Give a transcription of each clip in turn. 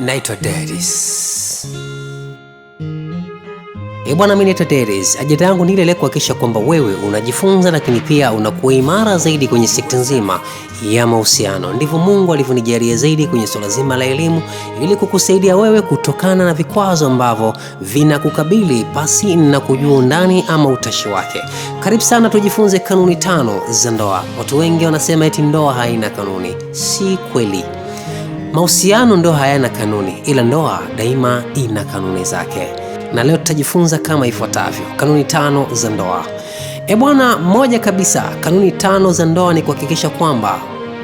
Naitwa Deris. E bwana, mimi naitwa Deris. Ajenda yangu ni ile ile kuhakikisha kwamba wewe unajifunza, lakini pia unakuwa imara zaidi kwenye sekta nzima ya mahusiano. Ndivyo Mungu alivyonijalia zaidi kwenye suala zima la elimu, ili kukusaidia wewe kutokana na vikwazo ambavyo vinakukabili pasi na kujua undani ama utashi wake. Karibu sana tujifunze kanuni 5 za ndoa. Watu wengi wanasema eti ndoa haina kanuni. Si kweli. Mahusiano ndo hayana kanuni, ila ndoa daima ina kanuni zake. Na leo tutajifunza kama ifuatavyo: kanuni 5 za ndoa. E bwana, moja kabisa, kanuni 5 za ndoa ni kuhakikisha kwamba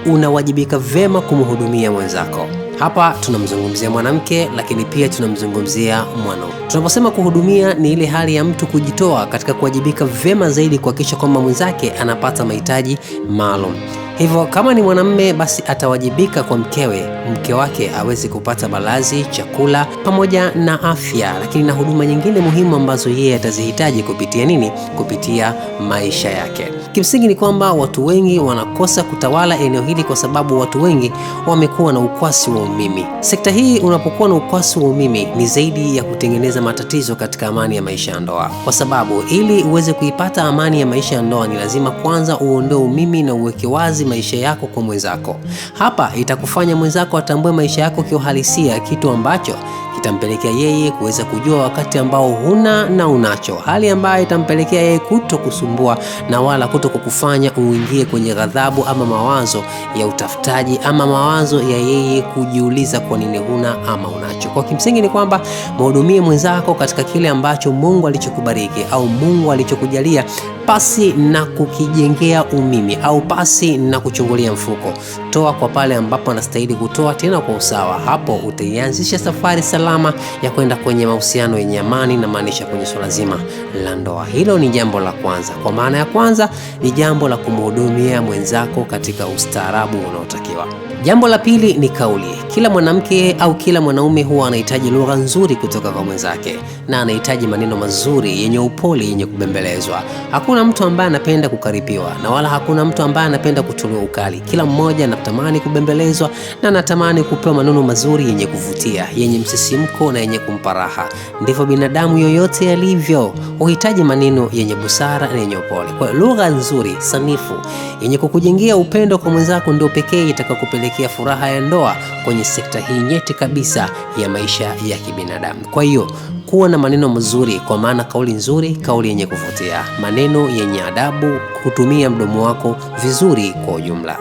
unawajibika vema kumhudumia mwenzako. Hapa tunamzungumzia mwanamke, lakini pia tunamzungumzia mwanaume. Tunaposema kuhudumia ni ile hali ya mtu kujitoa katika kuwajibika vema zaidi kuhakikisha kwamba mwenzake anapata mahitaji maalum. Hivyo kama ni mwanamume basi atawajibika kwa mkewe, mke wake aweze kupata malazi, chakula pamoja na afya, lakini na huduma nyingine muhimu ambazo yeye atazihitaji kupitia nini? Kupitia maisha yake. Kimsingi ni kwamba watu wengi wanakosa kutawala eneo hili kwa sababu watu wengi wamekuwa na ukwasi wa umimi. Sekta hii, unapokuwa na ukwasi wa umimi ni zaidi ya kutengeneza matatizo katika amani ya maisha ya ndoa, kwa sababu ili uweze kuipata amani ya maisha ya ndoa ni lazima kwanza uondoe umimi na uweke wazi maisha yako kwa mwenzako. Hapa itakufanya mwenzako atambue maisha yako kiuhalisia, kitu ambacho kitampelekea yeye kuweza kujua wakati ambao huna na unacho, hali ambayo itampelekea yeye kuto kusumbua na wala kuto kukufanya uingie kwenye ghadhabu ama mawazo ya utafutaji ama mawazo ya yeye kujiuliza kwa nini huna ama unacho. Kwa kimsingi ni kwamba mhudumie mwenzako katika kile ambacho Mungu alichokubariki au Mungu alichokujalia, pasi na kukijengea umimi au pasi na kuchungulia mfuko. Toa kwa pale ambapo anastahili kutoa, tena kwa usawa. Hapo utaianzisha safari salama ya kwenda kwenye mahusiano yenye amani, na maanisha kwenye swala zima la ndoa. Hilo ni jambo la kwanza. Kwa maana ya kwanza ni jambo la kumhudumia mwenzako katika ustaarabu unaotakiwa. Jambo la pili ni kauli. Kila mwanamke au kila mwanaume huwa anahitaji lugha nzuri kutoka kwa mwenzake, na anahitaji maneno mazuri yenye upole, yenye kubembelezwa. Hakuna mtu ambaye anapenda kukaripiwa na wala hakuna mtu ambaye anapenda kutolewa ukali. Kila mmoja anatamani kubembelezwa na anatamani kupewa maneno mazuri yenye kuvutia, yenye msisimko na yenye kumpa raha. Ndivyo binadamu yoyote alivyo, huhitaji maneno yenye busara na yenye upole. Kwa lugha nzuri, sanifu, yenye kukujengea upendo kwa mwenzako ndio pekee itakayokupelekea furaha ya ndoa kwenye sekta hii nyeti kabisa ya maisha ya kibinadamu. Kwa hiyo kuwa na maneno mazuri, kwa maana kauli nzuri, kauli yenye kuvutia, maneno yenye adabu, kutumia mdomo wako vizuri kwa ujumla.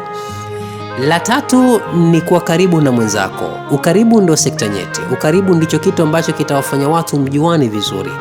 La tatu ni kuwa karibu na mwenzako. Ukaribu ndio sekta nyeti. Ukaribu ndicho kitu ambacho kitawafanya watu mjuane vizuri.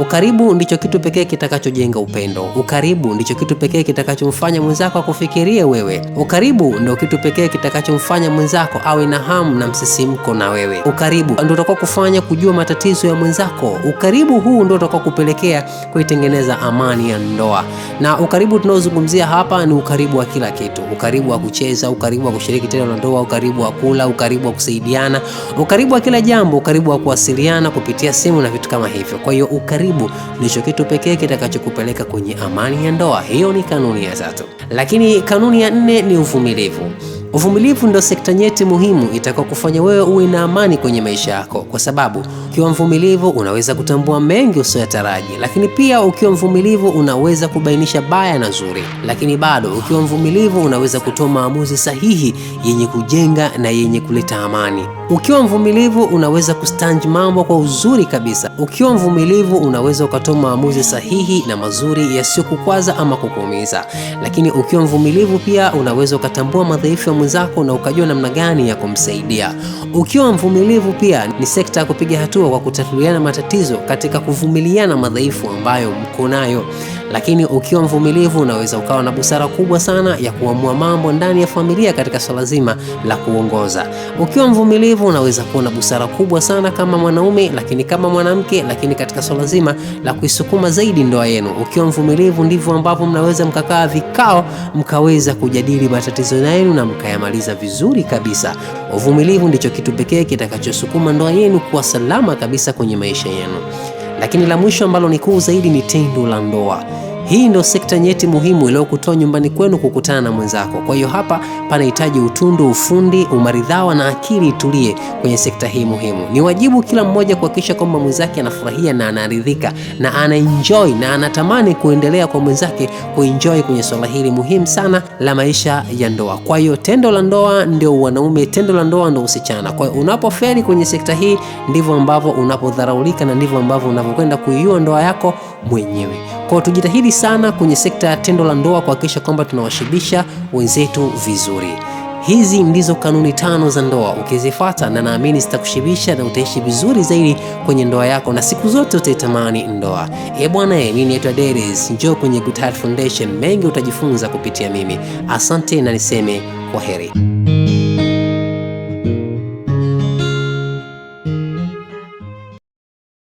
Ukaribu ndicho kitu pekee kitakachojenga upendo. Ukaribu ndicho kitu pekee kitakachomfanya mwenzako akufikirie wewe. Ukaribu ndio kitu pekee kitakachomfanya mwenzako awe na hamu na msisimko na wewe. Ukaribu ndio utakao kufanya kujua matatizo ya mwenzako. Ukaribu huu ndio utakao kupelekea kuitengeneza amani ya ndoa. Na ukaribu tunaozungumzia hapa ni ukaribu wa kila kitu. Ukaribu wa kucheza, ukaribu wa kushiriki tendo la ndoa, ukaribu wa kula, ukaribu wa kusaidiana, ukaribu wa kila jambo, ukaribu wa kuwasiliana kupitia simu na vitu kama hivyo. Kwa hiyo ukaribu ndicho kitu pekee kitakachokupeleka kwenye amani ya ndoa. Hiyo ni kanuni ya tatu. Lakini kanuni ya nne ni uvumilivu. Uvumilivu ndio sekta nyeti muhimu itakayokufanya wewe uwe na amani kwenye maisha yako, kwa sababu ukiwa mvumilivu unaweza kutambua mengi usiyotaraji, lakini pia ukiwa mvumilivu unaweza kubainisha baya na zuri, lakini bado ukiwa mvumilivu unaweza kutoa maamuzi sahihi yenye kujenga na yenye kuleta amani. Ukiwa mvumilivu unaweza kustanji mambo kwa uzuri kabisa. Ukiwa mvumilivu unaweza ukatoa maamuzi sahihi na mazuri yasiyokukwaza ama kukuumiza. Lakini ukiwa mvumilivu pia unaweza ukatambua madhaifu ya mwenzako na ukajua namna gani ya kumsaidia. Ukiwa mvumilivu pia ni sekta ya kupiga hatua kwa kutatuliana matatizo katika kuvumiliana madhaifu ambayo mko nayo. Lakini ukiwa mvumilivu unaweza ukawa na busara kubwa sana ya kuamua mambo ndani ya familia katika swala zima la kuongoza. Ukiwa mvumilivu unaweza kuwa na busara kubwa sana kama mwanaume, lakini kama mwanamke, lakini katika swala zima la kuisukuma zaidi ndoa yenu. Ukiwa mvumilivu ndivyo ambavyo mnaweza mkakaa vikao mkaweza kujadili matatizo yenu na mkayamaliza vizuri kabisa. Uvumilivu ndicho kitu pekee kitakachosukuma ndoa yenu kuwa salama kabisa kwenye maisha yenu. Lakini la mwisho ambalo ni kuu zaidi ni tendo la ndoa. Hii ndio sekta nyeti muhimu iliyokutoa nyumbani kwenu kukutana na mwenzako. Kwa hiyo hapa panahitaji utundu, ufundi, umaridhawa na akili itulie kwenye sekta hii muhimu. Ni wajibu kila mmoja kuhakikisha kwamba mwenzake anafurahia na anaridhika na anaenjoy na anatamani kuendelea kwa mwenzake kuenjoy kwenye swala hili muhimu sana la maisha ya ndoa. Kwa hiyo tendo la ndoa ndio wanaume, tendo la ndoa ndio usichana. Kwa hiyo unapofeli kwenye sekta hii ndivyo ambavyo unapodharaulika na ndivyo ambavyo unavyokwenda kuiua ndoa yako mwenyewe. Kwa hiyo tujitahidi sana kwenye sekta ya tendo la ndoa kuhakikisha kwamba tunawashibisha wenzetu vizuri. Hizi ndizo kanuni 5 za ndoa, ukizifuata na naamini zitakushibisha na utaishi vizuri zaidi kwenye ndoa yako na siku zote utaitamani ndoa. Bwana, mimi naitwa Deris, njoo kwenye Good Heart Foundation, mengi utajifunza kupitia mimi. Asante na niseme kwaheri.